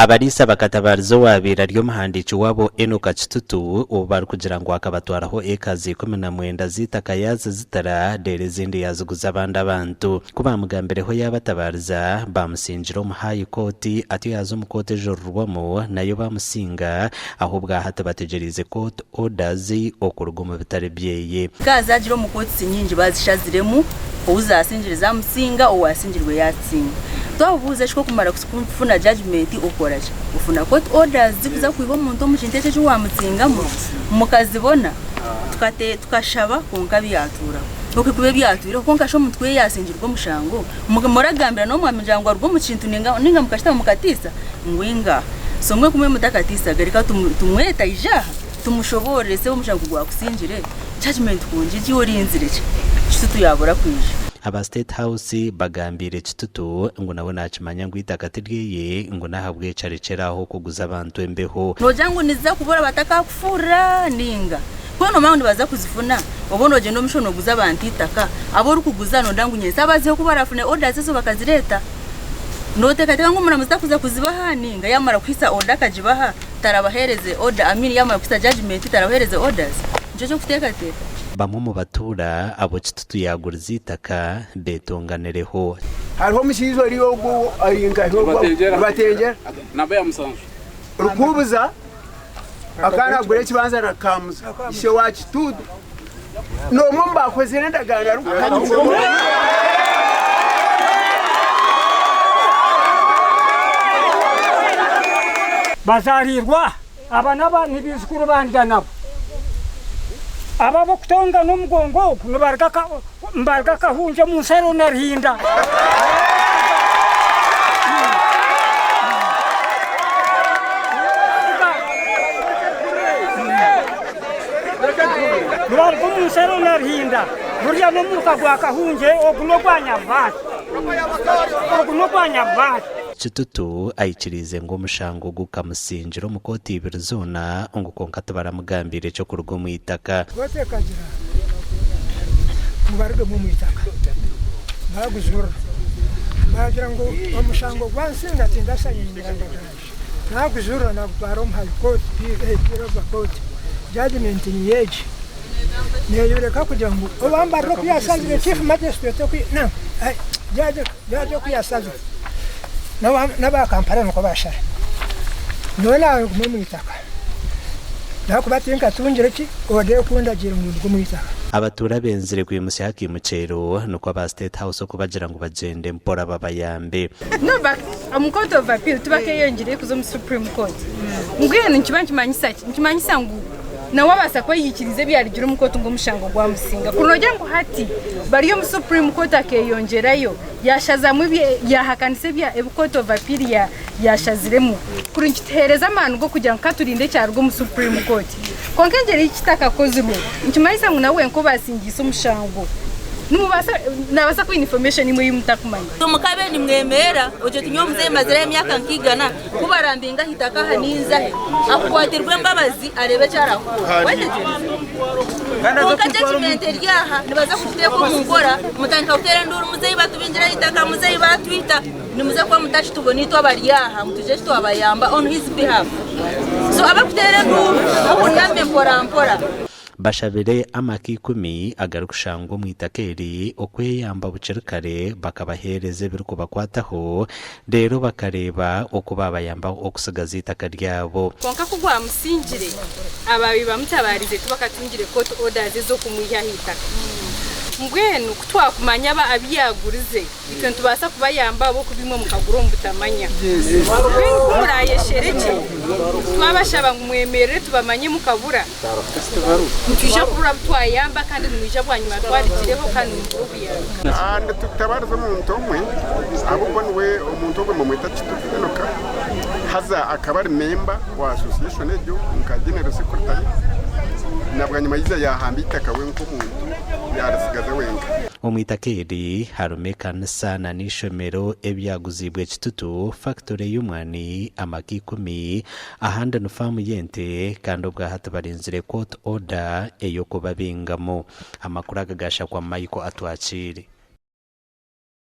Abariisa bakatabariza owaabaire ari omuhandiiki waabo Enoka Kitutu ou barikugira ngu akabatwaraho ekazi 19 z'eitaka yaazizitira reero ezindi yaaziguza abandi abantu. Ku baamugambireho yaabatabariza, baamusingira omu High Court atyo yaaza omu kooti ejurirwamu nayo baamusinga ahu obwahati bategyereize court orders okuruga omu bitare byeye. Ka zaagira omu kooti nyingi baazishaziremu, ou zaasingire zaamusinga, owaasingirwe yaatsinga. Twabubuuza eki okumara kufuna judgement okora ki? Ofuna court orders zikuza kwiha omuntu omu kintu ekyo eki waamutsingamu, mukazibona, tukashaba kwonka byatuuraho. Ok kuba ebyatwireho kwonka shi omuntu ku yaasingirwe omushango, muragambira n'omwami mugira ngu aruge omu kintu nainga mukashutama mukatiisa? Ngu inga. So mbwenu ku mube mutakatiisaga reka tumwete aije aha tumushoboorore sebo omushango ku gwakusingire, judgement ku ngigi orinzire ki? Kitutu yaabura kwija. Aba State House bagambiire Kitutu ngu nawe nakimanya ngu eitaka tiryeye ngu n'ahabw'ekyo arekyere aho kuguza abantu embeho. Noogira ngu niziza kubura batakakufuurira nainga? Ku nomanya ngu nibaza kuzifuna, oba nogyenda omu maisho noguza abantu eitaka, abu orikuguza noyenda ngu nyentsya abazihe ku barafune orders ezo bakazireeta? Noteekateeka ngu omuramuzi takuza kuzibaha nainga yaamara kuhitsya order akagibaha tarabaheereze order, I mean yaamara kuhitsya judgement tarabaheereze orders? Nikyo ky'okuteekateeka. Bamwe omu batuura abu Kitutu yaagurize eitaka beetonganireho. Hariho omushaija ori ogu ari nkahi ogwo Rubatengyera Rukubuza akaba nagura ekibanza na Kamuza ishe wa Kitutu n'omwe omu baakozire endagaano arikukanyisa. Bazarirwa aba naba ni baijukuru ba Ndyanabo. Aba ab'okutonga n'omugongo ogu nibaruga Kahungye omu nsharo na Ruhinda. Nibaruga omu nsharo na Ruhinda. Guriya n'omuruka gwa Kahungye, ogu n'ogwa Nyabubaare. Ogu n'ogwa Nyabubaare. Kitutu aikiriize ngu omushango gukamusingira omu kooti ibiri zoona ngu kwonka tibaramugambiire eky'okuruga omu itaka. Kooti ekagira ngu barugemu omu itaka baagujurira. Baagira ngu omushango gwansinga tindasayingira ndagaano. Naagujurira naagutwara omu High Court, Appeal over Court. Judgement niyo egi. Neeyoreka kugira ngu owambarira oku yaashazire Chief Magistrate oku na Judge oku yaashazire n'aba Kampala nikwo baashara. Nyowe naaguma omu itaka ahakuba tinkatungire ki order erikundagiira ngu nduge omu itaka. Abatuura benzire kwimutsya akaimukyero nikwo aba State House okubagira ngu bagyende mpora babayambe. No but omu court of appeal tibakeyongireyo kuza omu supreme court. Mbwenu nikiba nikimanyisa ki? Nikimanyisa ngu nawe abaasa kuba yaikiriize ebyarugire omu kooti ngu omushango gwamusinga. Kuri noogira ngu hati bari omu supreme court akeyongyerayo yashazamu yahakanisa ebi court of appeal yashaziremu, kuri nikituheereza amaani g'okugira ngu katurinde ekyaruga omu supreme court. Kwonka engyeri ei kitakakozirwe nikimanyisa ngu nawe wenka obasingiise omushango. Nimubaasa, naabaasa kubaha information imwe ei mutakumanya. Mukabe nimwemerera ogye oti nyowe muzeeyi mazireho emyaka nka igana ku barambinga aha itaka aha ninzahe akukwatirwe embabazi areebe eki arakukora. Wetegyereza? Kwonka judgement eri aha nibaza kugiteeka omu nkora mutandika kuteera enduuru muzeeyi batubingire aha itaka muzeeyi batwita nimuza kuba mutakitubona itwe abari aha ngu twije twabayamba on his behalf. So abarikuteera enduuru muhuname mpora mpora. Bashabire amaka ikumi agarikushangwa omu itaka eri okweyamba bukiri kare bakabaheereza ebirikubakwataho reero bakareeba oku baabayamba okutsigaza eitaka ryabo. Kwonka ku gwamusingire, abaabaire bamutabaarize tibakatungire court orders ez'okumwiha aha itaka. Mbwenu ku twakumanya abo abu yaagurize, Itwe nitubaasa kubayamba ahabw'okuba imwe mukagura omu butamanya. Mbwenu ku muraayesherekye, twabashaba ngu mwemerere tubamanye mukabura, nitwija kubura abu twayamba kandi nimwija bwanyima twarigireho kandi nimubura obuyambi. Nitutabariza omuntu omwe ahabw'okuba niwe omuntu ogwo nibamweta Kitutu Enoka haza akaba ari memba wa association egyo nka general secretary na bwanyima yaija yahamba eitaka we nk'omuntu yarisigaza wenka. Omu itaka eri harimu ekanisa na n'eishomero ebyaguziibwe Kitutu, fakitore y'omwani, amaka ikumi, ahandi ni faamu y'ente kandi obwahati barinzire court order ey'okubabingamu. Amakuru aga gashakwa Michael Atwakiire.